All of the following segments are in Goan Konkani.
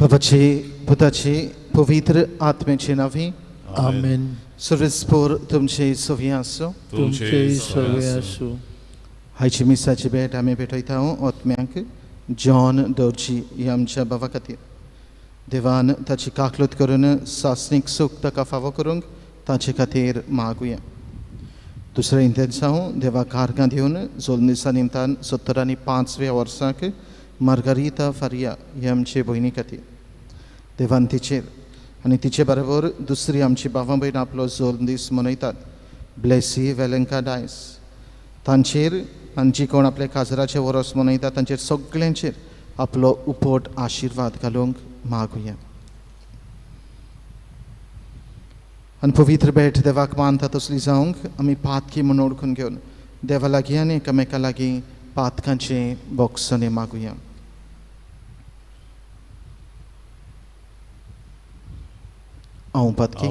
बाबाची पुताची पवित्र आत्म्याची नावी आमेन। सर्वेस्पोर तुमचे सवी आसूं। तुमचे सवे आसूं। हायची मिसाची भेट आमी भेटयता ओत्म्यांक जॉन दर्जी ही आमच्या बाबा खातीर। देवान ताची काकलूत करून सासणीक सूख ताका फावो करूंक ताचे खातीर मागुया। दुसरें इंतेन्सांव देवा कारगां दिवन जोल्म दिसा निमतान 75व्या वर्साक मार्गारिता फारिया ही आमचे भयणी खातीर। देवान तिचेर आनी तिचे बरोबर दुसरी आमची बाबा भयण आपलो जोल्म दीस मनयतात, ब्लेसी वेलेंका डायस, तांचेर आनी जी कोण आपल्या काजराचें वरस मनयता तांचेर सगळ्यांचेर आपलो उपट आशिर्वाद घालूंक मागुया। आनी पवित्र भेट देवाक मानता तसली जावंक आमी पातकी म्हूण ओळखून घेवन देवा लागीं आनी एकामेका लागीं पातकांचें बोगसणें मागुया। हांव पातकी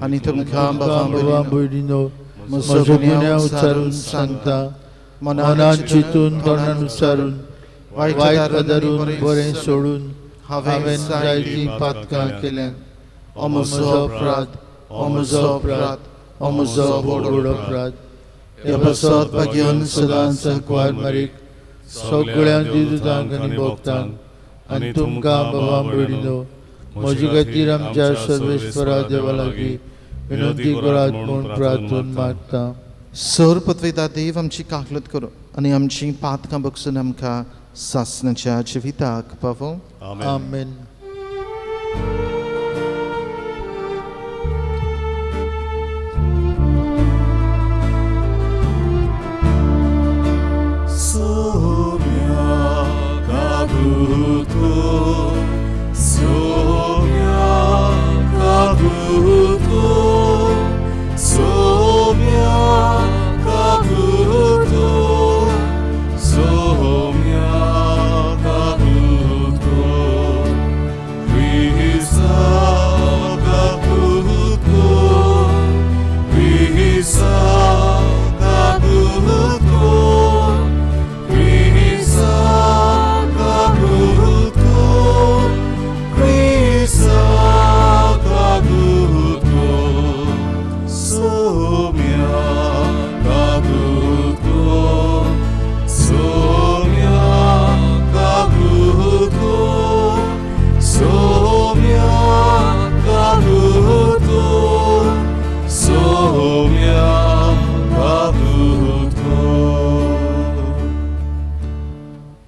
आनी तुमकां बाबा भयणीनो म्हजो गुन्यांव उच्चारून सांगता, मनान चिंतून तोंडान उच्चारून वायट धरून बरें सोडून हांवें जायतीं पातकां केल्यांत। हो म्हजो अपराध, हो म्हजो अपराध, हो म्हजो व्हड अपराध। हे पासत भाग्यान सदांच कुवार मारीक सगळ्या दिदुतांक आनी भक्तांक आनी तुमकां बाबा भयणीनो म्हजे खातीर आमच्या सर्वेस्परा देवा लागीं विनंती करात म्हूण प्रार्थून मागता। सर पत्वेदा देव आमची काकलत करूं आनी आमची पातकां बगसून आमकां सासणाच्या जिविताक पावो। आमेन।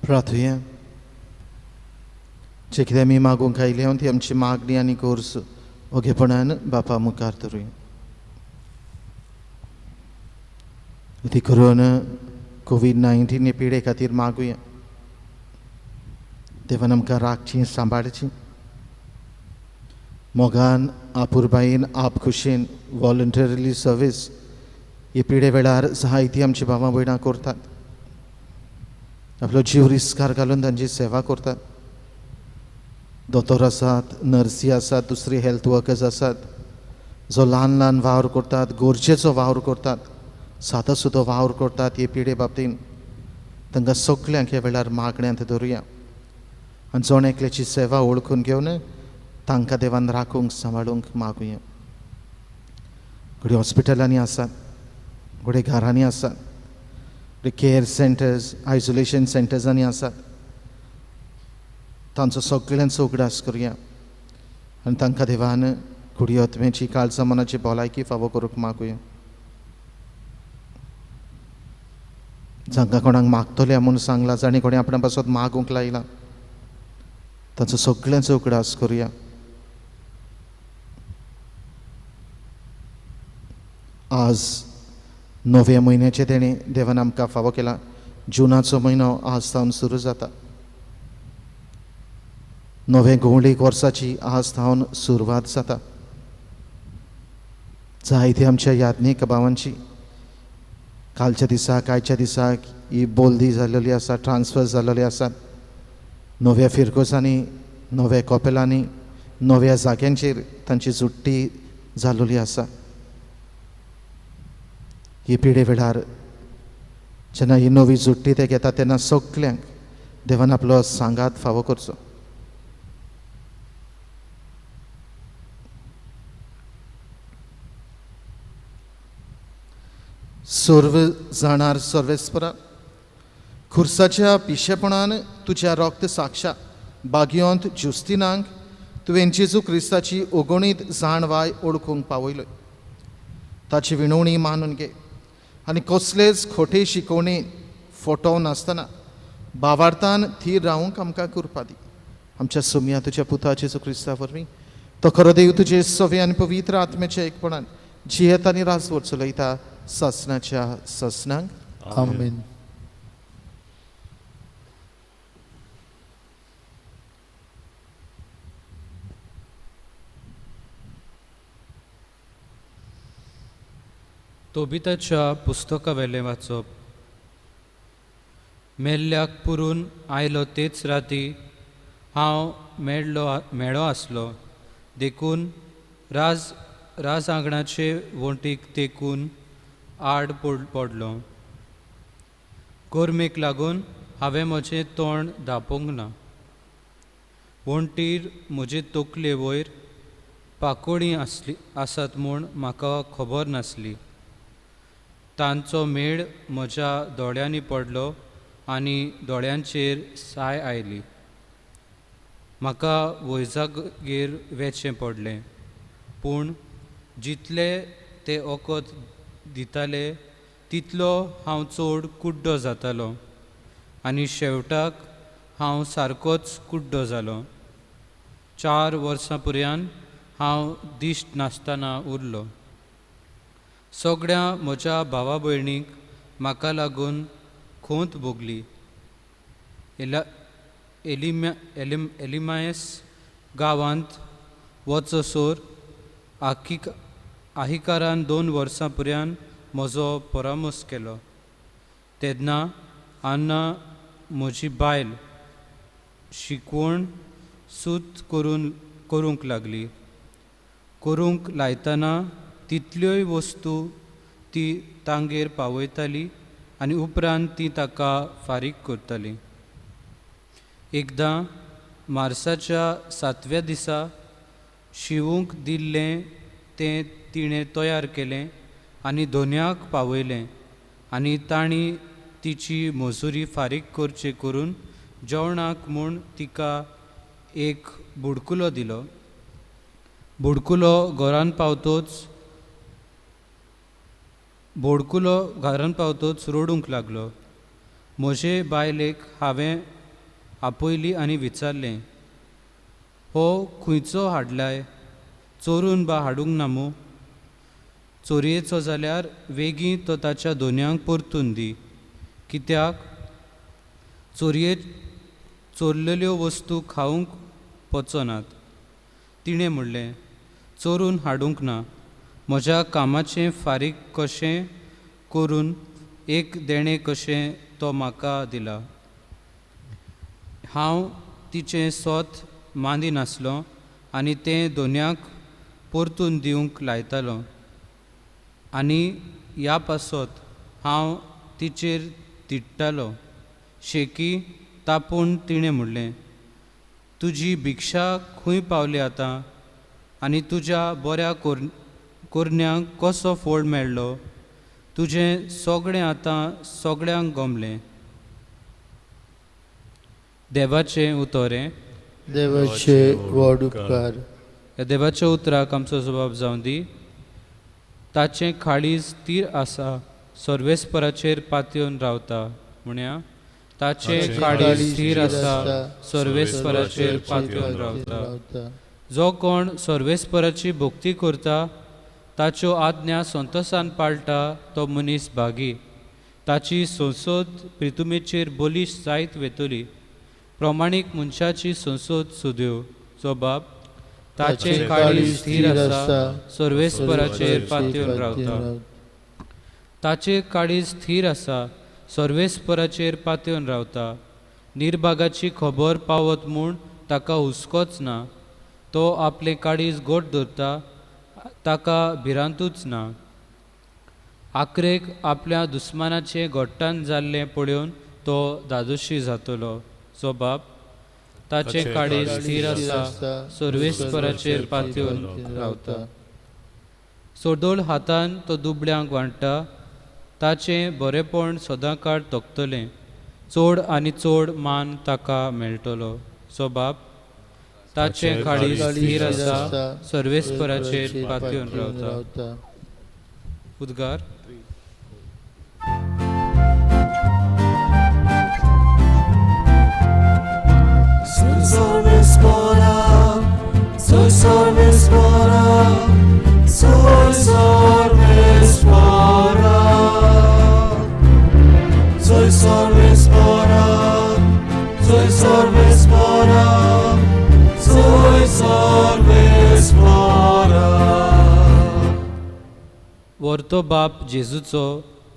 प्रार्थुया। जे कितें आमी मागूंक आयल्या ती आमची मागणी आनी गरज ओगेपणान बापा मुखार धरुया। ती करून कोवीड-19 हे पिडे खातीर मागुया। देवान आमकां राखची सांबाळची, मोगान आपुरबायेन आपखुशेन वॉलंटरीली सर्वीस हे पिडे वेळार जायती आमची भावां भयणां करतात, आपलो जीव रिस्कार घालून तांची सेवा करतात। दोतोर आसात, नर्सी आसात, दुसरी हेल्थ वर्कर्स आसात जो ल्हान ल्हान वावर करतात, गरजेचो वावर करतात, सादो सुदो वावर करतात। हे पिडे बाबतीन तांकां सगल्यांक ह्या वेळार मागण्यांत धरुया आनी जण एकल्याची सेवा वळखून घेवन तांकां देवान राखूंक सांबाळूंक मागुया। घडये हॉस्पिटलांनी आसात, घडये घरांनी आसात, केअर सेंटर्स, आयसोलेशन सेंटर्सांनी आसात, तांचो सगळ्यांचो उगडास करुया आनी तांकां देवान कुडी आत्म्याची काळजा मनाची भलायकी फावो करूंक मागुया। जांकां कोणाक मागतले म्हूण सांगलां, जाणें कोणें आपणा पासत मागूंक लायलां, तांचो सगळ्यांचो उगडास करुया। आज नव्या म्हयन्याचें तेणें देवान आमकां फावो केला। जुनाचो म्हयनो आज सावन सुरू जाता, नवे घोंवळीक वर्साची आज सावन सुरवात जाता। जायते आमच्या याज्ञीक भावांची कालच्या दिसाक आयच्या दिसाक ही बोल्दी जाल्लेली आसा, ट्रान्सफर जाल्लेली आसात नव्या फिरकोसांनी, नव्या कॉपेलांनी, नव्या जाग्यांचेर तांची जुट्टी जाल्लेली आसा। ही पिडे वेळार जेन्ना ही नवी जुट्टी ते घेता तेन्ना सगल्यांक देवान आपलो सांगात फावो करचो. सर्व जाणार सर्वेस्परा, खुर्साच्या पिशेपणान तुज्या रक्त साक्षा बागियोंत ज्युस्तिनांक तुवें जेजू क्रिस्ताची ओगणीत जाणवाय ओळखूंक पावयल्यो. ताची विणवणी मानून घे आनी कसलेच खोटे शिकोवणी फोटोव नासतना भावार्थान थीर रावूंक आमकां कृपा दी. आमच्या सोम्या तुज्या पुता जेजू क्रिस्ता वरवीं तो खरो देव तुजे सवे आनी पवित्र आत्म्याच्या एकपणान जियेत आनी राजवट चलयता सासनाच्या सासनांक. आमेन. तोबिताच्या पुस्तका वेलें वाचप. मेल्ल्याक पुरून आयलो तेच राती हांव मेळो आसलो, देखून राज आंगणाचे वण्टीक तेकून आड पडलो. गरमेक लागून हांवें म्हजें तोंड धांपूंक ना. वण्टीर म्हजे तकले वयर पाकोळी आसत म्हूण म्हाका खबर नासली. तांचो मेळ म्हज्या दोळ्यांनी पडलो आनी दोळ्यांचेर साय आयली. म्हाका वैजागेर वेचें पडलें, पूण जितले ते वखद दिताले तितलो हांव चड कुड्डो जातालो आनी शेवटाक हांव सारकोच कुड्डो जालो. 4 वर्सां पर्यंत हांव दिश्ट नासतना उरलो. सगळ्या म्हज्या भावा भयणीक म्हाका लागून खोंत भोगली. एलिमायस गांवांत वचसर आहिकारान 2 वर्सां पर्यंत म्हजो परामर्श केलो. तेन्ना अन्ना म्हजी बायल शिकवण सूत करूंक लागली. करूंक लायतना तितल्योय वस्तू ती तांगेर पावयताली आनी उपरांत ती ताका फारीक करताली. एकदां मार्साच्या 7व्या दिसा शिवूंक दिल्लें तें तिणें तयार केलें आनी धोन्याक पावयलें आनी तांणी तिची मजुरी फारीक करचे करून जेवणाक म्हूण तिका एक बुडकुलो दिलो. बुडकुलो घरान पावतोच रडूंक लागलो. म्हजे बायलेक हांवें आपयली आनी विचारलें, हो खंयचो हाडलाय? चोरून बा हाडूंक ना मू? चोरयेचो जाल्यार वेगीं तो ताच्या दोनयांक परतून दी, कित्याक चोरलेल्यो वस्तू खावंक पचनात. तिणें म्हणलें, चोरून हाडूंक ना, म्हज्या कामाचें फारीक कशें करून एक देणें कशें तो म्हाका दिला. हांव तिचें सोत मांदिनासलो आनी तें दोनयांक परतून दिवंक लायतालो आनी ह्या पासत हांव तिचेर तिडटालो. शेकी तापून तिणें म्हणलें, तुजी भिक्षा खंय पावली आतां आनी तुज्या बऱ्या कोरन्यांक कसो फोळ मेळ्ळो? तुजें सगळें आतां सगळ्यांक गमलें. देवाचें उतरें. देवाचे व्हड उपकार. ह्या देवाच्या उतराक आमचो जबाब जावं दी. ताचें काळीज थीर आसा, सर्वेस्पराचेर पातयेवन रावता. म्हणया, ताचें काळीज थीर आसा, सर्वेस्पराचेर पातयेवन रावता. जो कोण सर्वेस्पराची भक्ती करता, ताच्यो आज्ञा संतोसान पाळटा, तो मनीस भागी. ताची संसद प्रितुमेचेर बलिश जायत वेतली. प्रमाणीक मनशाची संसद सुद्यो. जबाब, ताचें काळीज थीर आसा, सर्वेस्पराचेर पातयेवन रावता. ताचें काळीज थीर आसा, सर्वेस्पराचेर पातयेवन रावता. निर्भागाची खबर पावत म्हूण ताका हुस्कोच ना. तो आपलें काळीज गोट धरता, ताका भिरांतूच ना. आखरेक आपल्या दुस्मानाचें घट्टान जाल्लें पळोवन तो धादोशी जातलो. जोबाब ताचें काळीज थीर आसा, सर्वेस्पराचेर पातयेवन रावता. सोदोळ हातान तो दुबळ्यांक वांट्टा, ताचें बरेपण सदांकाळ तगतलें. चड आनी चड मान ताका मेळटलो. जोबाब ताचें काळीज थीर आसा, सर्वेस्पराचेर पातयेवन रावता. उद्गार. Soy Sarvesvara, soy Sarvesvara, soy Sarvesvara, soy Sarvesvara, soy Sarvesvara. वर्तो बाप जेजूचो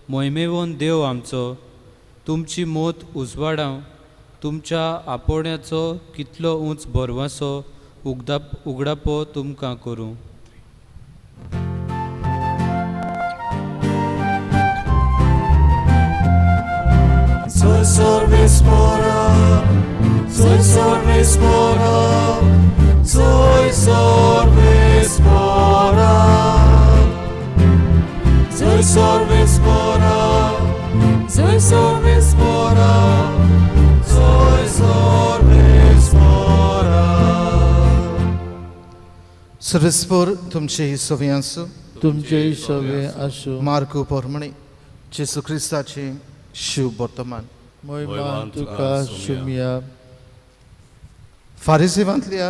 मोहिमेवन देव आमचो, तुमची मोत उजवाडाव, तुमच्या आपोवण्याचो कितलो उंच भरवंसो उगडापो तुमकां करूं. Soy Sarvesvara, soy Sarvesvara, soy Sarvesvara, soy Sarvesvara, soy Sarvesvara, soy Sarvesvara. सर्वेस्पर तुमचे सवे आसूं, तुमचे सवे आसूं. मार्कू पोरमणे जेजू क्रिस्ताचे शिव वर्तमान. मोहिमा तुका सुमिया. फारिसेवांतल्या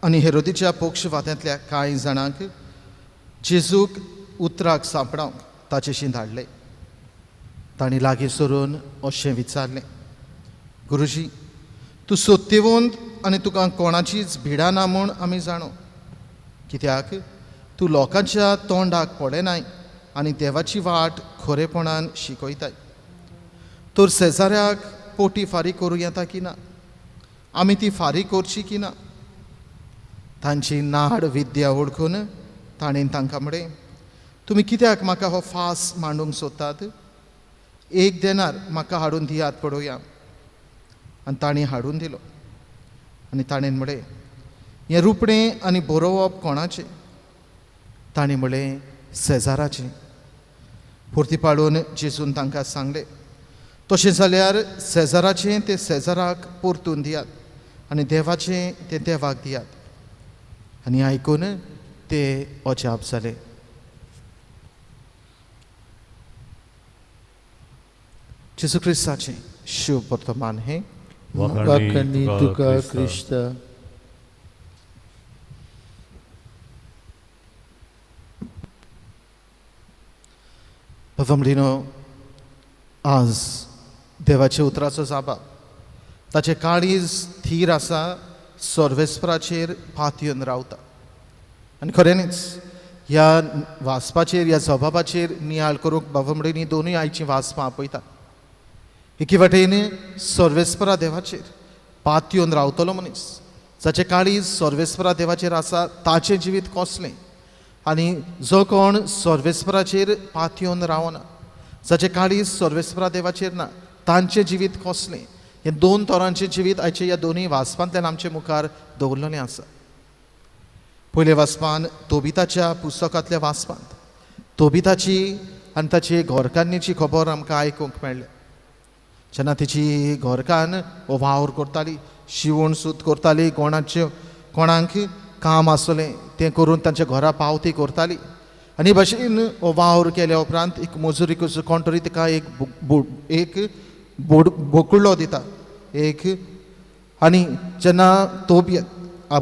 आनी हेरोदीच्या पक्षवाद्यांतल्या कांय जाणांक जेजूक उतराक सांपडावंक ताचेशी धाडले. तांणी लागीं सरून अशें विचारलें, गुरुजी, तूं सत्यवंत आनी तुका कोणाचीच भिडा ना म्हूण आमी जाणो, कित्याक तूं लोकांच्या तोंडाक पडनाय आनी देवाची वाट खरेपणान शिकयताय. तर शेजाऱ्याक पोटी फारीक करूं येता की ना? आमी ती फारीक करची की ना? तांची नाड विद्या वळखून ताणें तांकां म्हळें, तुमी कित्याक म्हाका हो फास मांडूंक सोदतात? एक देनार म्हाका हाडून दियात पळोवया. आनी ताणें हाडून दिलो. आनी ताणें म्हळें, हें रुपणें आनी बरोवप कोणाचें? ताणें म्हळें, शेजाराचें. परती पाडून जेजून तांकां सांगलें, तशें जाल्यार शेजाराचें तें शेजाराक परतून दियात आनी देवाचें तें देवाक दियात. आनी आयकून ते अजाप जाले. जेजू क्रिस्ताचें शिव वर्तमान हें. वाखाणी तुका क्रिस्ता. बाबा, आज देवाच्या उतराचो जाबाब, ताचें काळीज थीर आसा, सर्वेस्पराचेर पातयेवन रावता. आनी खऱ्यांनीच ह्या वाचपाचेर, ह्या जबाबाचेर नियाळ करूंक बाबा म्हणून दोनूय आयचीं वाचपां आपयता. एके वाटेन सर्वेस्परा देवाचेर पातयेवन रावतलो मनीस, जाचें काळीज सर्वेस्परा देवाचेर आसा, ताचें जिवीत कसलें, आनी जो कोण सर्वेस्पराचेर पातयेवन रावना, जाचें काळीज सर्वेस्परा देवाचेर ना, तांचें जिवीत कसलें, हे दोन तरांचें जिवीत आयचे ह्या दोनूय वाचपांतल्यान आमचे मुखार दवरलेलें आसा. पयले वाचपान तोबिताच्या पुस्तकांतल्या वाचपांत तोबिताची आनी ताची घरकान्नीची खबर आमकां आयकूंक मेळ्ळें. जेन्ना तिची घरकान्न हो वावर करताली, शिवण सूत करताली, कोणाक काम आसलें तें करून तांच्या घरा पावती करताली. आनी भशेन हो वावर केल्या उपरांत एक मजुरी कोण तरी तिका एक बोकुडलो दिता एक. आनी जेन्ना तोबियत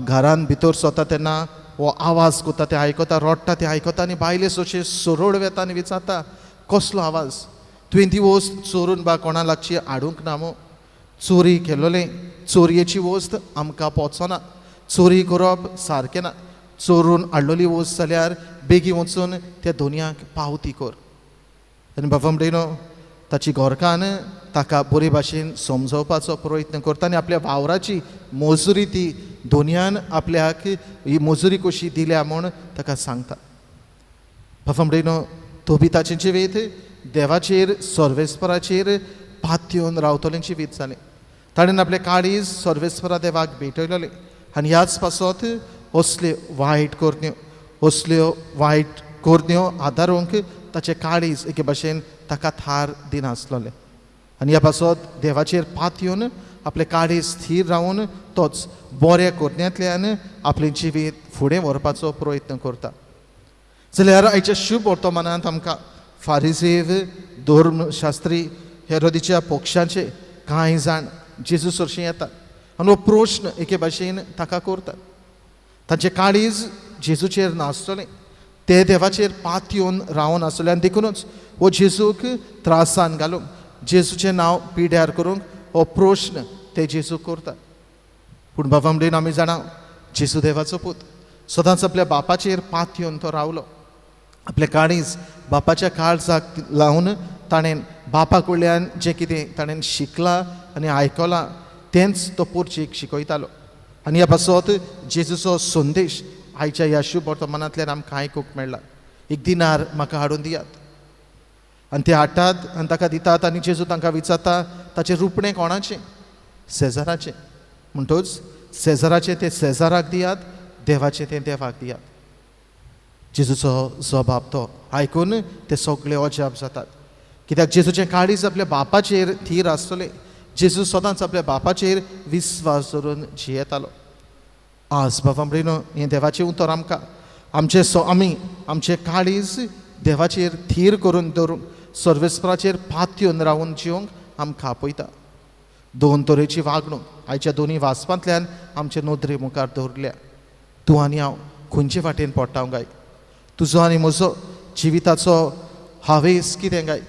घरान भितर सरता तेन्ना हो आवाज करता ते आयकता, रडटा ते आयकता. आनी बायले सोशे सरळ वेता आनी विचारता, कसलो आवाज? तुवें ती वस्त चोरून बा कोणा लागची हाडूंक ना मू? चोरी केलोलें, चोरयेची वस्त आमकां पोचना, चोरी करप सारकें ना, चोरून हाडलोली वस्त जाल्यार बेगीन वचून त्या दोनयांक पावती कर. आनी बाबा म्हणलो ताची घरकान्न ताका बरे भाशेन समजोवपाचो प्रयत्न करता आनी आपल्या वावराची मजुरी ती दोनयान आपल्याक ही मजुरी कशी दिल्या म्हूण ताका सांगता. बाबा म्हणलो तोबिताचें जिवीत देवाचेर सर्वेस्पराचेर पातयेवन रावतल्यांची वीत जालें. ताणें आपले काळीज सर्वेस्परा देवाक भेटयलें आनी ह्याच पासत असल्यो वायट करण्यो, असल्यो वायट करण्यो आदारूंक ताचें काळीज एके भाशेन ताका थार दिनासलें. आनी ह्या पासत देवाचेर पातयेवन आपलें काळीज स्थीर रावन तोच बऱ्या करण्यांतल्यान आपलें जिवीत फुडें व्हरपाचो प्रयत्न करता. जाल्यार आयच्या शुभ वर्तमानांत आमकां फारिजेव, धर्मशास्त्री, हेरोदीच्या पक्षाचे कांय जाण जेजू सरशीं येतात आनी हो प्रश्न एके भाशेन ताका करतात. तांचें काळीज जेजूचेर नासतलें, ते देवाचेर पातयेवन रावन आसले आनी देखुनूच हो जेजूक त्रासान घालूंक, जेजूचें नांव पिड्यार करूंक हो प्रश्न ते जेजूक करतात. पूण बाबा म्हणून आमी जाणा जेजू देवाचो पूत, सदांच आपल्या बापाचेर पातयेवन तो रावलो. आपलें काळीज बापाच्या काळजाक लावन ताणें बापा कडल्यान जें कितें ताणें शिकलां आनी आयकलां तेंच तो पोरचीक शिकयतालो. आनी ह्या पासत जेजूचो संदेश आयच्या ह्या शुभ वर्तमानांतल्यान आमकां आयकूंक मेळ्ळा. एक दिनार म्हाका हाडून दियात, आनी ते हाडटात आनी ताका दितात. आनी जेजू तांकां विचारता ताचें रुपणें कोणाचें? सेजाराचें. म्हणटच सेजाराचें तें सेजाराक दियात, देवाचें तें देवाक दियात. जेजूचो जबाब तो आयकून ते सगळे अजाप जातात, कित्याक जेजूचें काळीज आपल्या बापाचेर थीर आसतलें. जेजू सदांच आपल्या बापाचेर विस्वास धरून जियेतालो. आज बाबा म्हणून हें देवाचें उतर आमकां आमचें आमी आमचें काळीज देवाचेर थीर करून दवरूंक, सर्वेस्पराचेर पातयेवन रावून जिवंक आमकां आपयता. दोन तरेची वागणूक आयच्या दोनूय वाचपांतल्यान आमचे नदरे मुखार दवरल्या. तूं आनी हांव खंयचे वाटेन पडटा गाय? तुजो आनी म्हजो जिविताचो हावेस कितें गाय?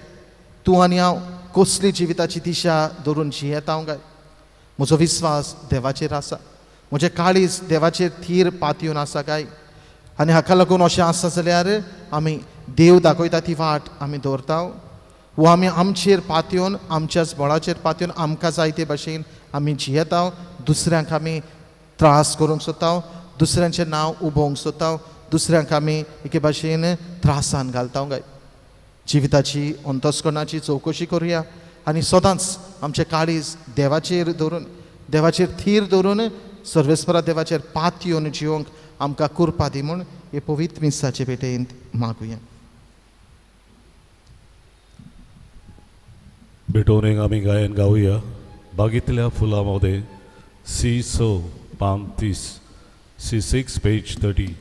तूं आनी हांव कसली जिविताची दिशा धरून जियेता गाय? म्हजो विस्वास देवाचेर आसा, म्हजें काळीज देवाचेर थीर पातयेवन आसा काय? आनी हाका लागून अशें आसा जाल्यार आमी देव दाखयता ती वाट आमी दवरता, वो आमी आमचेर पातयेवन, आमच्याच बळाचेर पातयेवन आमकां जाय ते भाशेन आमी जियेता, दुसऱ्यांक आमी त्रास करूंक सोदता, दुसऱ्यांचें नांव उबोवंक सोदता, दुसऱ्यांक आमी एके भाशेन त्रासान घालता गाय? जिविताची अंतस्करणाची चवकशी करुया आनी सदांच आमचें काळीज देवाचेर दवरून, देवाचेर थीर दवरून सर्वेस्परा देवाचेर पातयेवन जिवंक आमकां कृपा दी म्हूण हे पवित्र मिसाचे भेटेंत मागुया. भेटवणेक आमी गायन गावया बागेंतल्या फुलां मदें सी 6 पान 30, सी 6 पेज 30.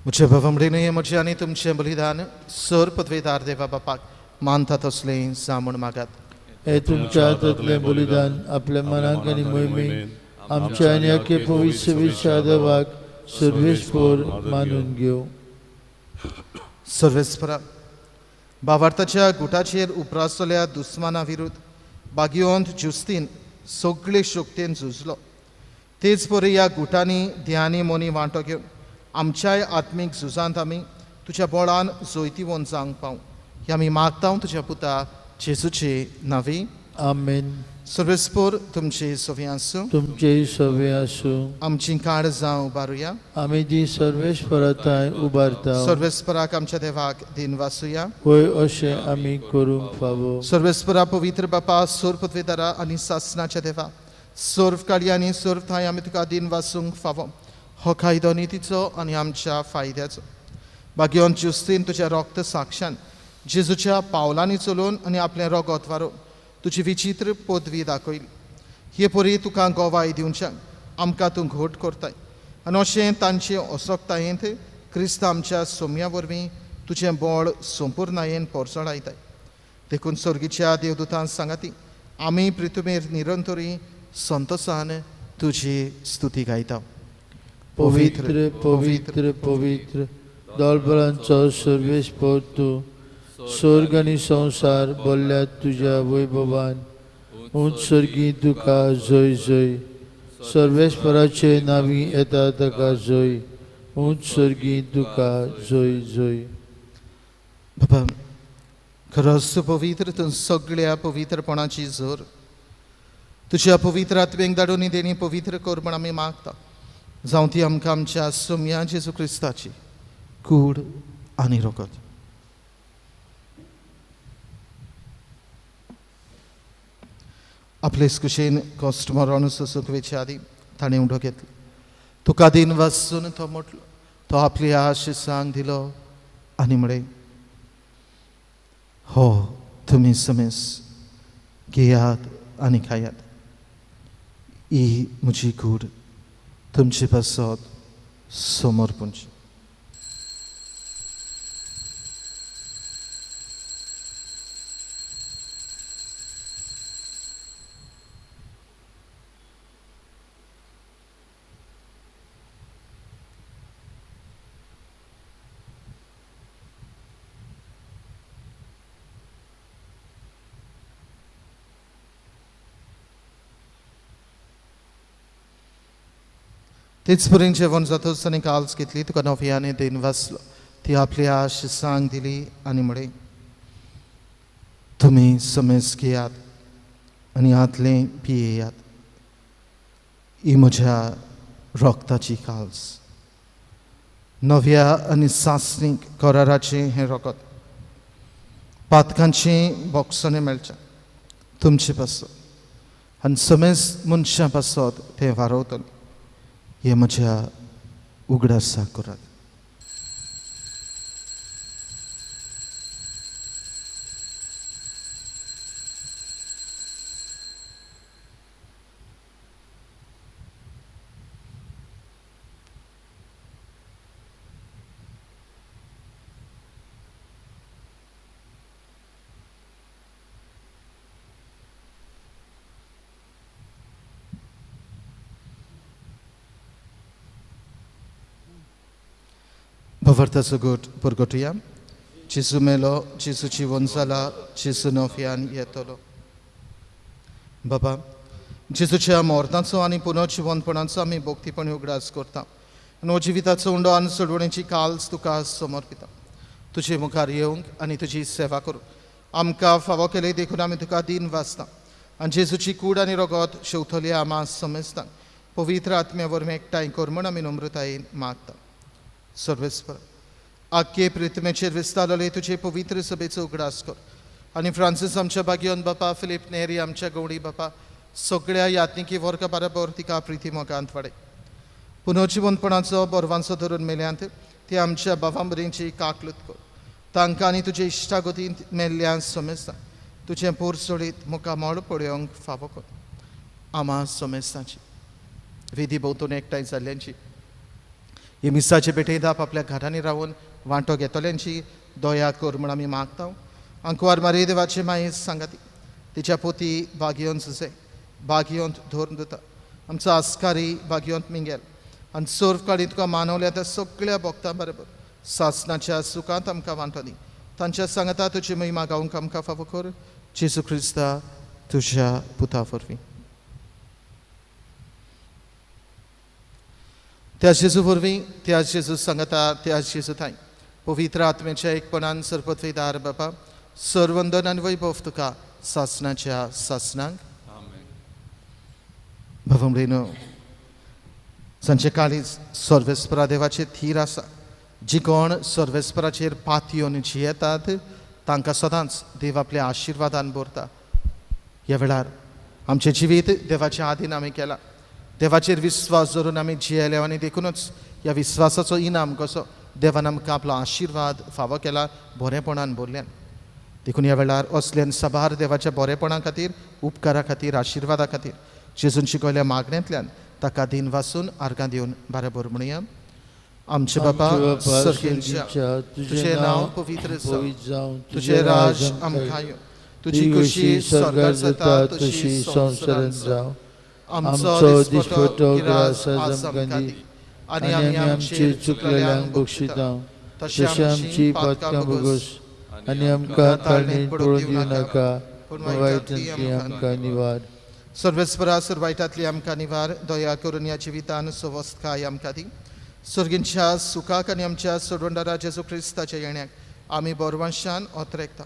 म्हज्या बाबा म्हणून म्हजें आनी तुमचें बलिदान सर पदवेदार देवा बापाक मानता तसलें जा म्हूण मागात. हे तुमच्या हातांतलें बलिदान आपल्या मनाक आनी मोहिमेक आमच्या आनी अख्खे पवित्र विश्वा देवाक सर्वेस्पर मानून घेवं. सर्वेस्परा बावार्थाच्या गुटाचेर उप्रासतल्या दुस्माना विरुद्ध बागियोंत जुस्तीन सगळे शक्तेन झुजलो. तेच परी ह्या गुटांनी ध्यानी मोनी वांटो घेवन आमच्याय आत्मीक झुजांत आमी तुज्या बळान जैतिवंत जावंक पावूं हे आमी मागता तुज्या पुता जेजूचे नांवी. आमेन. सर्वेस्पर तुमचे सवे आसूं. तुमचे सवे आसूं. आमची काळ जावं उबारुया. आमी ती सर्वेस्परा थंय उबारता. सर्वेस्पराक आमच्या देवाक दिन वासुया. होय अशें आमी करूंक फावो. सर्वेस्परा पवित्र बापा सोर पदवेदारा आनी सासनाच्या देवा सर्व काळी आनी सर्व थांय आमी तुका दिन वासूंक फावो. हो कायदो नितीचो आनी आमच्या फायद्याचो. बागियोन जुस्तीन तुज्या रक्त साक्षान जेजूच्या पावलांनी चलोवन आनी आपलें रगत वारोवन तुजी विचित्र पदवी दाखयली. हे परी तुका गोवाय दिवच्याक आमकां तूं घट करताय आनी अशें तांचे असक्तायेंत क्रिस्त आमच्या सोम्या वरवीं तुजें बळ संपूर्णायेन पोरसळायताय. देखून सर्गीच्या देवदूतान सांगाती आमी पृथ्वीर निरंतरी संतोसान तुजी स्तुती गायता. पवित्र पवित्र पवित्र दळबळांचो सर्वेस्पर तूं, स्वर्ग आनी संवसार बोल्ल्यात तुज्या वैभवान. उंच सर्गी तुका जय जय, सर्वेस्पराचे नांवी येता ताका जय, उंच सर्गी तुका जय जय. बाबा खरोच तूं पवित्र, तूं सगळ्या पवित्रपणाची जोर. तुज्या पवित्र आत्म्याक धाडून ही देणी पवित्र कर म्हण आमी मागता. जावं ती आमकां आमच्या सोम्या जेजू क्रिस्ताची कूड आनी रगत. आपले कुशेन कश्ट मरण सोसूंक वेचे आदीं ताणें उडो घेतलो. तुका दिन वाचून तो म्हटलो, तो आपली आश सांग दिलो आनी म्हळें, हो तुमी समेस घेयात आनी खायात, ही म्हजी कूड तुमचे पासत समर्पणची. तेच परीन जेवण जातच आनी काल्स घेतली, तुका नव्याने then वाचलो, ती आपली आश सांग दिली आनी म्हळें, तुमी समेस घेयात आनी हातलें पियेयात, ही म्हज्या रगताची काल्स, नव्या आनी सासणीक कराराचें हें रगत, पातकांचें बोगसणें मेळचें तुमचे पासत आनी समेस मनशां पासत तें वारवतलें. हे म्हज्या उगडासाक करात. भवर्थाचो गोट परगटुया. जेजू मेलो, जेजू जिवन जाला, जेजू नव्यान येतलो. बाबा जेजूच्या मरणाचो आनी पुनर्जिवनपणाचो आमी भक्तीपणी उगडास करता आनी जिविताचो उंडो आनी सोडवणेची काल्स तुका समर्पिता. तुजे मुखार येवंक आनी तुजी सेवा करूंक आमकां फावो केले देखून आमी तुका दिन वाचता आनी जेजूची कूड आनी रगत शेवतली आमा समजता पवित्र आत्म्या वरवीं एकठांय कर म्हण आमी नम्रतायेन मागता. सर्वेस्पर आख्खे पृथ्वीचेर विस्तारले तुजे पवित्र सभेचो उगडास कर आनी फ्रांसीस आमच्या भाग्योन बापा, फिलीप नेरी आमच्या गवडी बापा, सगळ्या यात्निकी वर्गा बराबर तिका प्रिती मोगांत वाडय. पुनर्जिवनपणाचो बरवांचो धरून मेल्यांत ती आमच्या बाबां बरींची काकलूत कर, तांकां आनी तुजे इश्टागतींत मेल्ल्यान समेस्ता तुजें पोर सोडीत मुखामळ पळोवंक फावो कर. आमा समेस्तांची विधी भोंवतणी एकठांय जाल्ल्यांची, ही मिसाचे भेटेंत आपल्या घरांनी रावन वांटो घेतल्यांची दया कर म्हण आमी मागता. आंकवार मारी देवाचे मायेस सांगाती तिच्या पोती बागयोन सुसे बागयोंत धरून दिता आमचो आस्कारी बागयोंत मिंगेल आनी सर्व काळी तुका मानवल्या त्या सगळ्या भक्तां बरोबर सासनाच्या सुखांत आमकां वांटो दी. तांच्या सांगता तुजी महिमा गावंक आमकां फावो कर, जेजू क्रिस्ता तुज्या पुता वरवीं. त्या जेजू वरवीं, त्या जेजू सांगता, त्या जेजू थांय पवित्र आत्म्याच्या एकपणान सरपतवेदार बापा, सर्वंदन आनी वैभव तुका सासनाच्या सासनांक. भावंबरेनो, सांचे काळीज सर्वेस्परा देवाचेर थीर आसा, जी कोण सर्वेस्पराचेर पातयेवन जियेतात तांकां सदांच देव आपल्या आशिर्वादान भरता. ह्या वेळार आमचें जिवीत देवाच्या आदीन आमी केलां, देवाचेर विस्वास धरून आमी जियेले आनी देखूनच ह्या विस्वासाचो इनाम कसो देवान आमकां आपलो आशिर्वाद फावो केला बरेपणान भरल्यान. देखून ह्या वेळार असल्यान साबार देवाच्या बरेपणा खातीर, उपकारा खातीर, आशिर्वादा खातीर जेजून शिकयल्या मागण्यांतल्यान ताका दिन वासून आर्गां दिवन बराबर म्हणया. आमचे बापा सर्गेच्या, तुजें नांव पवित्र जावं, तुजें राज आमकां येवं, तुजी खुशी स्वर्गार जाता तशी संवसारांत जावं. आमचो दिसपट्टो ग्रास आज आमकां दी आनी आमी आमचे चुकलेल्यांक बक्षिता तशें आमची पातकां भोगोस आनी आमकां ताळणेंत पडून दिवं नाका, पूण वायटांतली आमकां निवार. सर्वेस्परा सर वायटांतली आमकां निवार, दया करून ह्या जिवितान सवस्तकाय आमकां दी. सर्गींच्या सुखाक आनी आमच्या सोडवणदारा जेजू क्रिस्ताच्या येण्याक आमी बरवंशान ओतरेकता.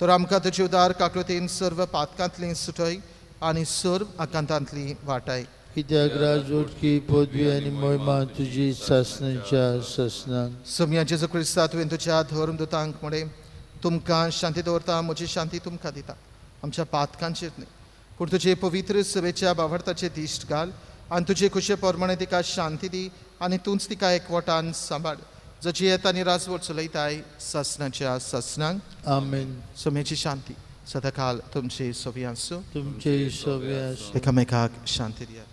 तर आमकां तुजी उदार काकळुतीन सर्व पातकांतली सुटय आनी सर्व आकांतांतली वाटाय. कित्याक राजवटकी पदवी आनी मोहिमा तुजी सासणाच्या सासणाक. सोम्या जेजू क्रिस्ता, तुवें तुज्या धर्मदुतांक म्हणें, तुमकां शांती दवरता, म्हजी शांती तुमकां दिता. आमच्या पातकांचेर न्हय पूण तुजे पवित्र सभेच्या बावडताचे दिश्ट घाल आनी तुजे खुशे प्रमाणे तिका शांती दी आनी तूंच तिका एकवटान सांबाळ, जशी येता आनी राजवट चलयताय सासणाच्या सासणाक. आमेन. सोम्याची शांती सदाकाल तुमचे सोबी आसूं, तुमचे सोबी आसूं. एकामेकाक शांती दियात.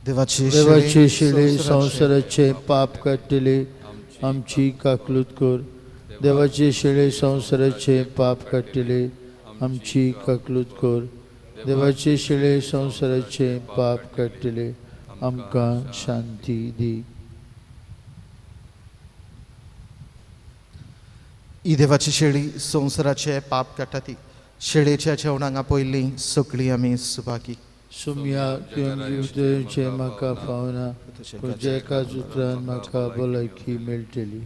देवाचे शिळे संवसाराचे पाप काडटले आमची काकलूत कर. देवाचे शिळे संवसाराचे पाप काडटले आमची काकलूत कर. देवाचे शिळे संवसाराचे पाप काडटले आमकां शांती दी. ही देवाची शेळी संवसाराचे पाप काडटा ती शेळेच्या जेवणांक आपयल्ली सगळीं आमी सुभागी. सुमया तुवें म्हाका फावना, पूण एकाच उतरान म्हाका भलायकी मेळटली.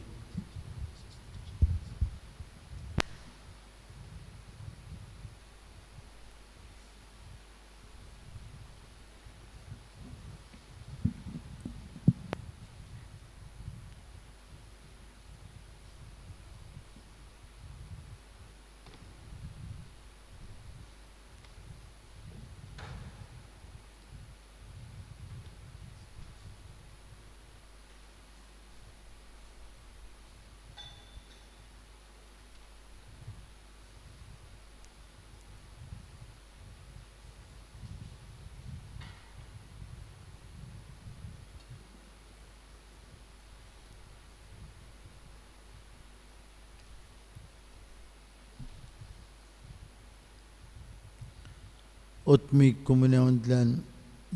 आत्मीक कुमुन्यांतल्यान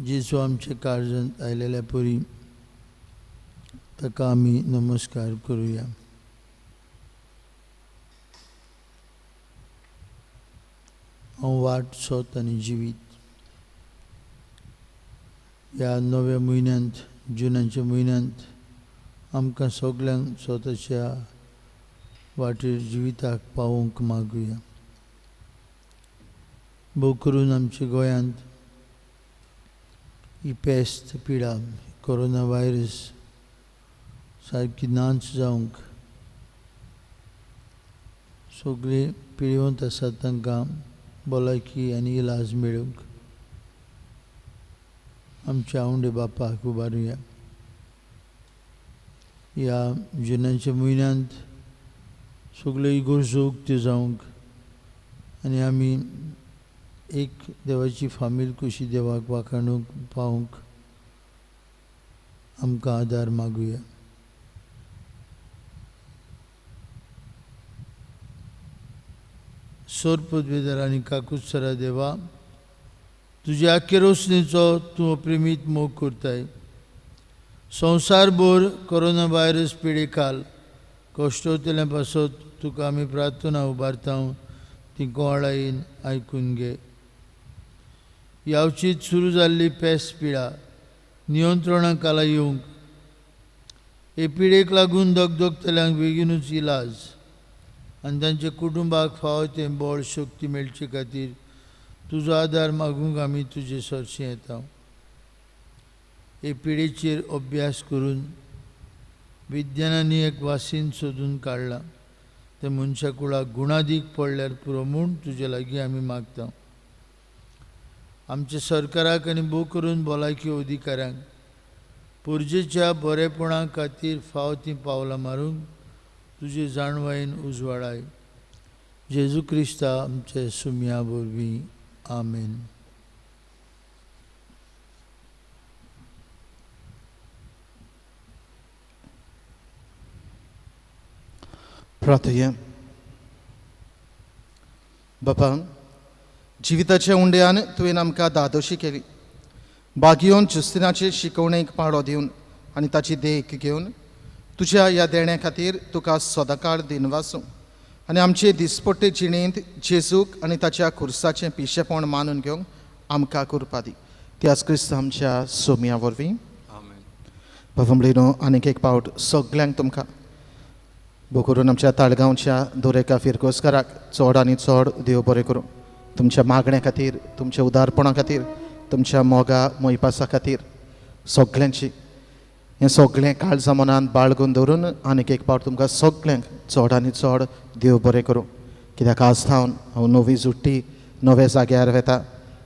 जेजू आमच्या काळजांत आयलेल्या परी ताका आमी नमस्कार करुया. हांव वाट सोत आनी जिवीत. ह्या नव्या म्हयन्यांत, जुनाच्या म्हयन्यांत आमकां सगल्यांक स्वताच्या वाटेर जिविताक पावोवंक मागुया. भोव करून आमच्या गोंयांत ही पेस्त पिडा कोरोना व्हायरस सारकी नाच जावंक सगळे पिळवंत आसात तांकां भलायकी आनी इलाज मेळूंक आमच्या आवंडे बापाक उबारुया. ह्या जुनाच्या म्हयन्यांत सगळ्यो इगर्जो उक्त्यो जावंक आनी आमी एक देवाची फामील कशी देवाक वाखाणूंक पावूंक आमकां आदार मागुया. सोर पदवेदार आनी काकुत्सरा देवा, तुज्या आख्खे रोसणेचो तूं अप्रेमीत मोग करताय. संवसारभर कोरोना व्हायरस पिडेकाल कश्टवतल्या पासत तुका आमी प्रार्थना उबारता, ती गोवाळायेन आयकून घे. यावचीत सुरू जाल्ली पेस पिडा नियंत्रणा खाला येवंक, हे पिडेक लागून दगदगतल्यांक बेगीनूच इलाज आनी तांच्या कुटुंबाक फावो तें बळ शक्ती मेळचे खातीर तुजो आदार मागूंक आमी तुजे सरशीं येता. हे पिडेचेर अभ्यास करून विज्ञानांनी एक वासीन सोदून काडलां, तें मनशा कुळाक गुणादीक पडल्यार पुरो म्हूण तुजे लागीं आमी मागता. आमच्या सरकाराक आनी भोव करून भलायकी अधिकाऱ्यांक पुरजेच्या बरेपणा खातीर फाव तीं पावलां मारूंक तुजे जाणवायेन उजवाडाय, जेजू क्रिस्ता आमचे सुमया वरवीं. आमेन. प्रार्थया. बापा, जिविताच्या उंड्यान तुवें आमकां दादोशी केली. बागियोन जुस्तिनाचे शिकवणेक पाळो दिवन आनी ताची देख घेवन तुज्या ह्या देण्या खातीर तुका सदांकाळ दिनवासूं आनी आमचे दिसपट्टे जिणेंत जेजूक आनी ताच्या खुर्साचें पिशेपण मानून घेवंक आमकां कृपा दी. त्याच क्रिस्त आमच्या सोम्या वरवीं. बाबा म्हणलो आनीक एक पावट सगल्यांक तुमकां भोव करून आमच्या ताळगांवच्या दरेका फिरकोसकाराक चड आनी चड देव बरें करूं. तुमच्या मागण्या खातीर, तुमच्या उदारपणा खातीर, तुमच्या मोगा मोयपासा खातीर सगल्यांची हें सगळें काळजा मनांत बाळगून दवरून आनीक एक पावट तुमकां सगल्यांक चड आनी चड देव बरें करूं. कित्याक आज थावन हांव नवी जुट्टी नव्या जाग्यार वेता.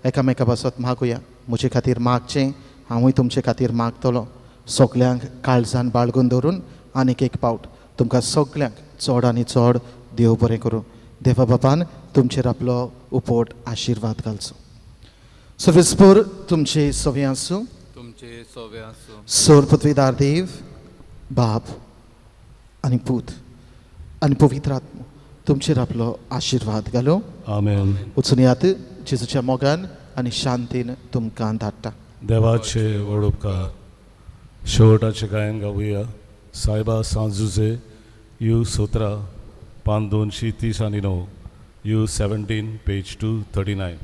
एकामेका पासत मागुया. म्हजे खातीर मागचें, हांवूय तुमचे खातीर मागतलो. सगल्यांक काळजान बाळगून दवरून आनीक एक पावट तुमकां सगल्यांक चड आनी चड देव बरें करूं. देवा बापान तुमचेर आपलो उपोट आशिर्वाद घालचो. सर्वेस्पर तुमचे सवे आसूं. तुमचे सोवे आसूं. सोर पृथ्वीदार देव बाप आनी पूत आनी पवित्र आत्मो तुमचेर आपलो आशिर्वाद घालूं. आमेन. वचून यात जेजूच्या मोगान आनी शांतीन तुमकां धाडटा. देवाचे व्हड उपकार. शेवटाचें गायन गावया. सायबा सांजुजे you 17 पान 239, you 17 page 239.